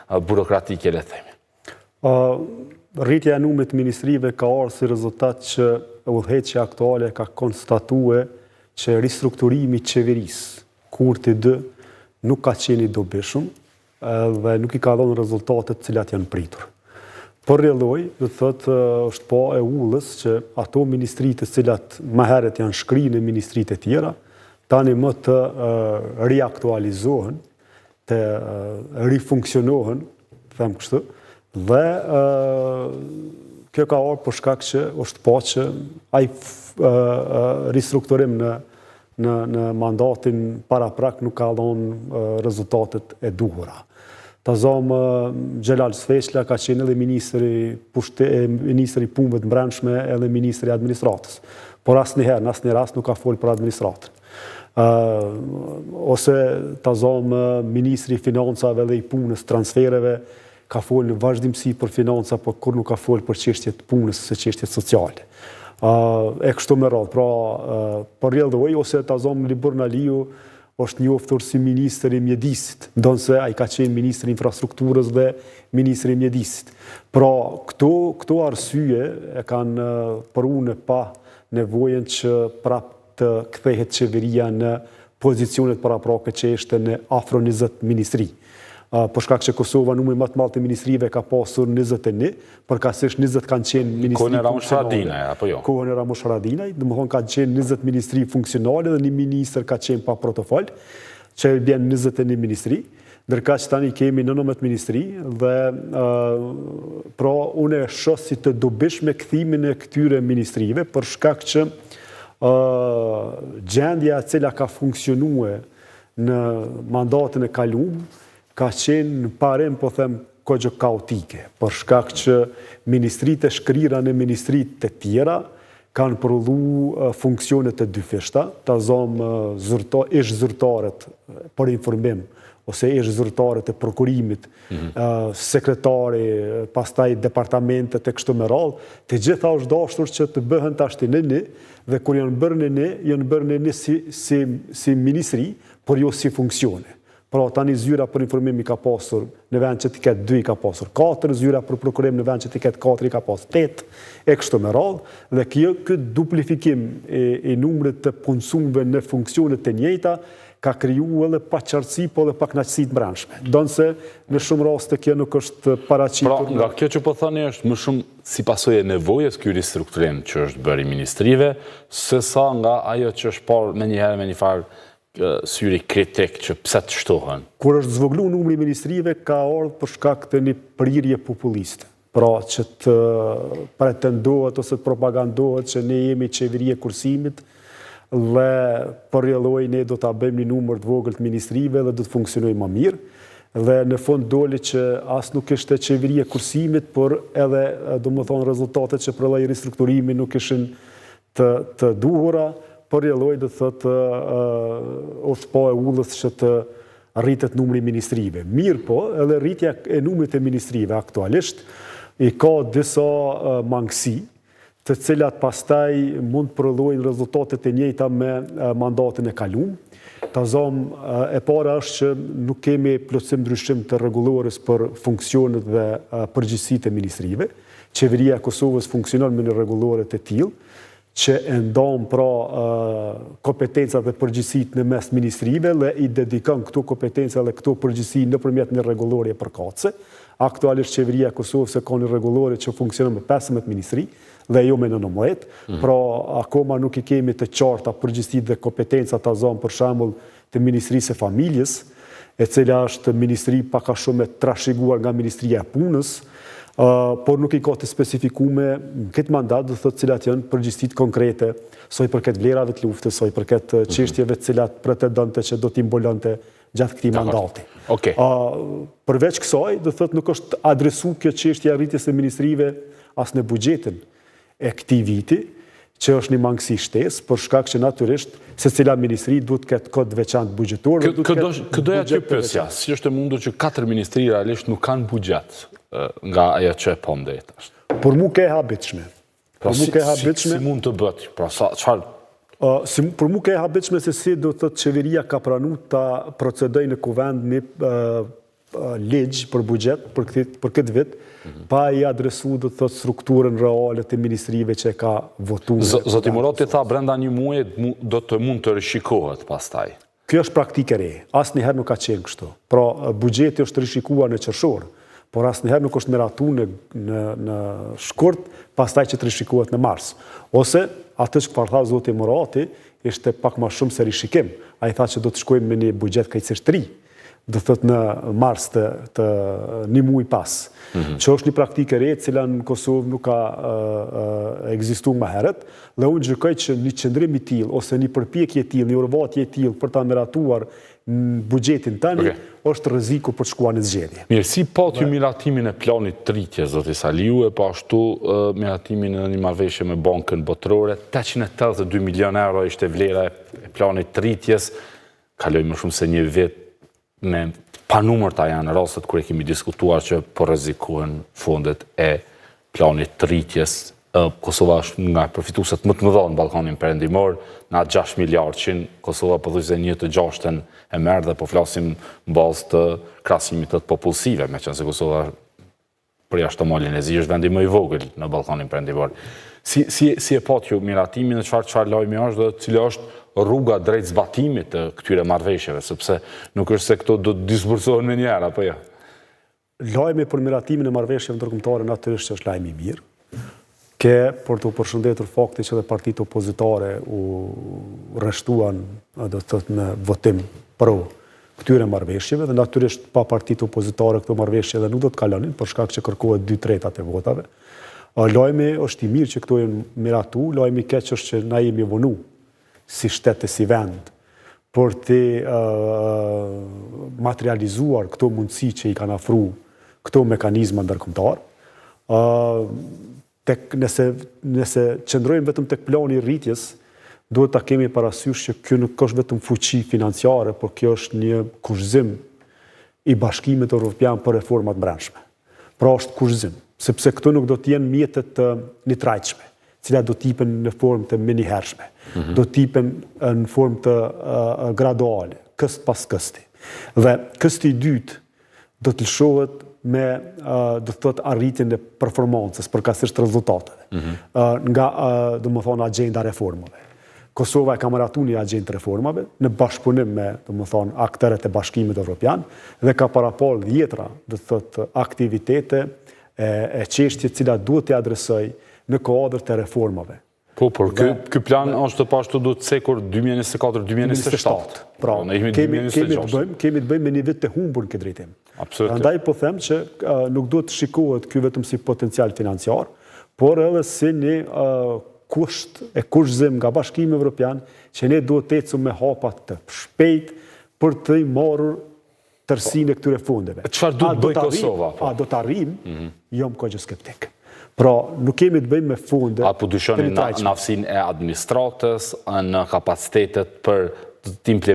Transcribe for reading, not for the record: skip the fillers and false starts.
burokratike, le të themi. Rritja e numrit të ministrive ka ardhur si rezultat që udhëheqja aktuale ka konstatue që ristrukturimi i qeverisë Kurti 2 nuk ka qenë i dobishëm dhe nuk i ka dhënë rezultatet të cilat janë pritur. Për rrjedhojë, do të thotë, është pa e udhës që ato ministri të cilat më herët janë shkri në ministritë e tjera, tani më të riaktualizohen, të rifunksionohen, them kështu, dhe kjo ka ardhur për shkak që është pa që ai ristrukturim në në në mandatin paraprak nuk ka dhonë rezultatet e duhura. Ta zomë, Xhelal Sveçla ka qenë edhe ministër i pushte, ministër i punëve të mbrendshme edhe ministër i administratës. Por asnjëherë, në asnjë rast nuk ka folë për administratën. Ose ta zomë, ministri i financave dhe i punës transfereve ka folë në vazhdimësi për financa, por kurrë nuk ka folë për çështje të punës ose çështjet sociale. E kështu me radhë, pra, për rrjedhojë, ose ta zomë Liburn Aliu, është njoftur si ministër i mjedisit, ndonëse ai ka qenë ministër i infrastrukturës dhe ministër i mjedisit. Pra, këto, këto arsye e kanë pru në pah nevojën që prap të kthehet qeveria në pozicionet paraprake që ishte në afro 20 ministri. Për shkak që Kosova numrin më të madh të ministrive ka pasur 21, përkatësisht 20 kanë qenë ministri Kohën e Ramush Haradinaj, apo jo? Kohën e Ramush Haradinaj, domethonë kanë qenë 20 ministri funksionale dhe një ministër ka qenë pa portofol, që i bjen 21 ministri. Ndërkaq tani kemi 19 ministri dhe pra unë e shoh si të dobishme kthimin e këtyre ministrive për shkak që gjendja e cila ka funksionue në mandatin e kalum ka qenë në parim po them kogja kaotike, për shkak që ministritë e shkrira në ministritë të tjera kanë prodhu funksione të dyfishta, ta zomë zyrta, ish zyrtarët për informim, ose ish zyrtarët e prokurimit, mm sekretari, pastaj departamentet e kështu me radhë, të gjitha është dashur që të bëhen tashti në një, dhe kur janë bërë në një, janë bërë në një si, si, si ministri, por jo si funksione. Pra tani zyra për informim i ka pasur në vend që t'i ketë 2 i ka pasur 4, zyra për prokurim në vend që t'i ketë 4 i ka pasur 8, e kështu me radhë, dhe kjo ky duplifikim i, i numrit të punësuarve në funksione të njëjta ka kriju edhe paqartësi, po edhe pakënaqësi të brendshme. Ndonëse në shumë raste kjo nuk është paraqitur. Pra, nga kjo që po thoni është më shumë si pasojë e nevojës ky ristrukturim që është bërë i ministrive, se sa nga ajo që është parë menjëherë me një farë syri kritik që pse të shtohen? Kur është zvoglu numri i ministrive ka ardhur për shkak të një prirje populiste. Pra që të pretendohet ose të propagandohet që ne jemi qeveri e kursimit dhe për rrjedhojë ne do ta bëjmë një numër të vogël të ministrive dhe do të funksionojë më mirë. Dhe në fund doli që as nuk ishte qeveri e kursimit, por edhe domethonë rezultatet që prodhoi ristrukturimi nuk ishin të të duhura, për rrjedhojë do të thotë është pa e udhës që të rritet numri i ministrive. Mirëpo, edhe rritja e numrit të ministrive aktualisht i ka disa mangësi, të cilat pastaj mund të prodhojnë rezultate të njëjta me mandatin e kalum. Ta zomë, e para është që nuk kemi plotësim ndryshim të rregullores për funksionet dhe përgjegjësitë e ministrive. Qeveria e Kosovës funksionon me një rregullore të tillë, që e ndan pra kompetencat dhe përgjegjësitë në mes ministrive dhe i dedikon këto kompetenca dhe këto përgjegjësi nëpërmjet një rregulloreje përkatëse. Aktualisht Qeveria e Kosovës e ka një rregullore që funksionon me 15 ministri dhe jo me 19, mm. pra akoma nuk i kemi të qarta përgjegjësitë dhe kompetencat ta zomë për shembull të Ministrisë së Familjes, e cila është ministri pak a shumë e trashëguar nga Ministria e Punës, por nuk i ka të specifikume në këtë mandat, do të thotë cilat janë përgjegjësitë konkrete, sa i përket vlerave të luftës, sa i përket mhm. çështjeve të cilat pretendonte që do t'i mbulonte gjatë këtij mandati. Okej. Përveç kësaj, do të thotë nuk është adresu kjo çështja e rritjes së ministrive as në buxhetin e këtij viti, që është një mangësi shtesë, për shkak që natyrisht secila ministri duhet të ketë kod të veçantë buxhetor dhe duhet të ketë Kë doja t'ju pyesja, si është e mundur që katër ministri realisht nuk kanë buxhet nga ajo që e pamë deri tash? Për mu ke e habitshme. Pra, për mu ke e habitshme. Si mund të bëhet? Pra sa çfarë si, për mu ke e habitshme se si do të thotë qeveria ka pranu ta procedojë në kuvend një. ligj për buxhet për këtë për këtë vit mhm. pa i adresu do të thotë strukturën reale të ministrive që e ka votuar. Zoti Murati tha brenda një muaji do të mund të rishikohet pastaj. Kjo është praktikë e re. Asnjëherë nuk ka qenë kështu. Pra buxheti është rishikuar në qershor, por asnjëherë nuk është miratu në në në shkurt, pastaj që të rishikohet në mars. Ose atë çfarë tha zoti Murati ishte pak ma shumë se rishikim. Ai tha që do të shkojmë me një buxhet krejtësisht të ri. do të thotë në mars të, të një muaj pas, mm -hmm. që është një praktikë e re, e cila në Kosovë nuk ka ekzistu më herët, dhe unë gjykoj që një qëndrim i tillë, ose një përpjekje e tillë, një orvatje e tillë për ta miratuar buxhetin tani, okay. është rreziku për të shkuar në zgjedhje. Mirë, si patë ju miratimin e planit të rritjes, zoti Saliu, e po ashtu miratimin e një marrëveshje me Bankën Botërore, 882 milion euro ishte vlera e planit të rritjes, Kaloi më shumë se një vit me panumërta janë rastet kur e kemi diskutuar që po rrezikohen fondet e planit të rritjes. Kosova është nga përfitueset më të mëdha në Ballkanin Perëndimor, nga 6 miliardëshin, Kosova pothuajse një të gjashtën e merr dhe po flasim në bazë të krahasimit të popullsive, meqenëse Kosova përjashto Malin e Zi, është vendi më i vogël në Ballkanin Perëndimor. Si si si e patë ju miratimin dhe çfarë çfarë lajmi është dhe cila është rruga drejt zbatimit të këtyre marrëveshjeve, sepse nuk është se këto do të disbursohen menjëherë apo jo. Lajmi për miratimin e marrëveshjeve ndërkombëtare natyrisht që është lajm i mirë. Ke për t'u përshëndetur fakti që edhe partitë opozitare u rreshtuan, do të thotë në votim pro këtyre marrëveshjeve dhe natyrisht pa partitë opozitare këto marrëveshje edhe nuk do të kalonin për shkak që kërkohet 2/3 e votave. Lajmi është i mirë që këto janë miratu, lajmi i keq është që na jemi vonu si shtet e si vend për të materializuar këto mundësi që i kanë afru këto mekanizma ndërkombëtar. Tek nëse nëse qëndrojmë vetëm tek plani i rritjes, duhet ta kemi parasysh që kjo nuk është vetëm fuqi financiare, por kjo është një kushtëzim i Bashkimit Evropian për reformat e brendshme. Pra është kushtëzim, sepse këto nuk do të jenë mjete të njëtrajtshme, të cilat do të jepen në formë të menjëhershme, mm -hmm. do të jepen në formë të uh, graduale, këst pas kësti. Dhe kësti i dytë do të lëshohet me do të thotë arritjen e performancës, përkatësisht rezultateve. Mm -hmm. Nga, domethonë, agjenda e reformave. Kosova e ka miratu një agjendë të reformave në bashkëpunim me, domethonë, akterët e Bashkimit Evropian dhe ka paraparë dhjetra, do të thotë, aktivitete e, e çështje të cilat duhet t'i adresojë në kuadër të reformave. Po, por ky ky plan është po ashtu duhet cekur 2024-2027. Pra, ne jemi kemi kemi të bëjmë, kemi të bëjmë me një vit të humbur në këtë drejtim. Absolutisht. Prandaj po them që uh, nuk duhet të shikohet ky vetëm si potencial financiar, por edhe si një uh, kusht e kushtëzim nga Bashkimi Evropian që ne duhet të ecim me hapa të shpejt për të marrë tërësinë e këtyre fondeve. Çfarë duhet të bëjë Kosova? Po? A do të arrijmë? Mhm. Jam goxha skeptik. Pra, nuk kemi të bëjmë me fonde. A po dyshoni në aftësinë e administratës, në kapacitetet për të implementuar?